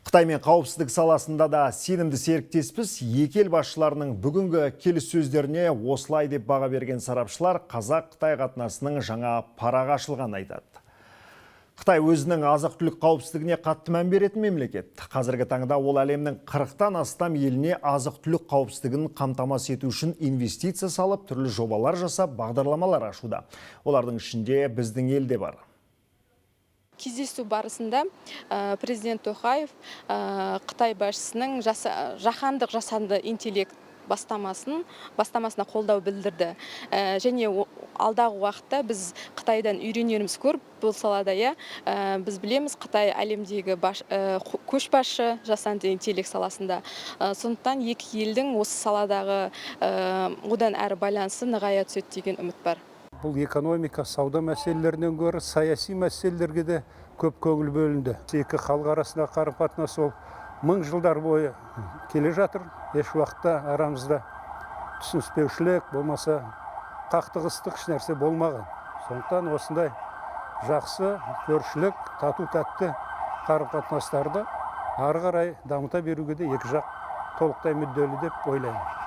Қытаймен қауіпсіздік саласында да сенімді серіктеспіз. Екі ел басшыларының бүгінгі келіссөздеріне осылай деп баға берген сарапшылар қазақ-қытай қатынасының жаңа парағы ашылғанын айтады. Қытай өзінің азық-түлік қауіпсіздігіне қатты мән беретін мемлекет. Қазіргі таңда ол әлемнің 40-тан астам еліне азық-түлік қауіпсіздігін қамтамасыз ету үшін инвестиция салып, түрлі жобалар жасап, бағдарламалар ашуда. Олардың ішінде біздің ел де бар. Кездесу барысында президент Тоқаев Қытай басшысының жаһандық жасанды интеллект бастамасына қолдау білдірді. Және алдағы уақытта біз Қытайдан үйренеріміз көп бұл салада, иә. Біз білеміз, Қытай әлемдегі көшбасшы жасанды интеллект саласында. Сондықтан екі елдің осы саладағы одан әрі байланысы нығая түседі деген үміт бар. Бұл экономика, сауда мәселелерінен гөрі саяси мәселелерге де көп көңіл бөлінді. Екі халық арасындағы қарым-қатынас ол мың жылдар бойы келе жатыр. Еш уақытта арамызда түсініспеушілік, болмаса қақтығыстық ешнәрсе болмаған. Сондықтан осындай жақсы көршілік, тату-тәтті қарым-қатынастарды ары қарай дамыта беруге де екі жақ толықтай мүдделі деп ойлаймын.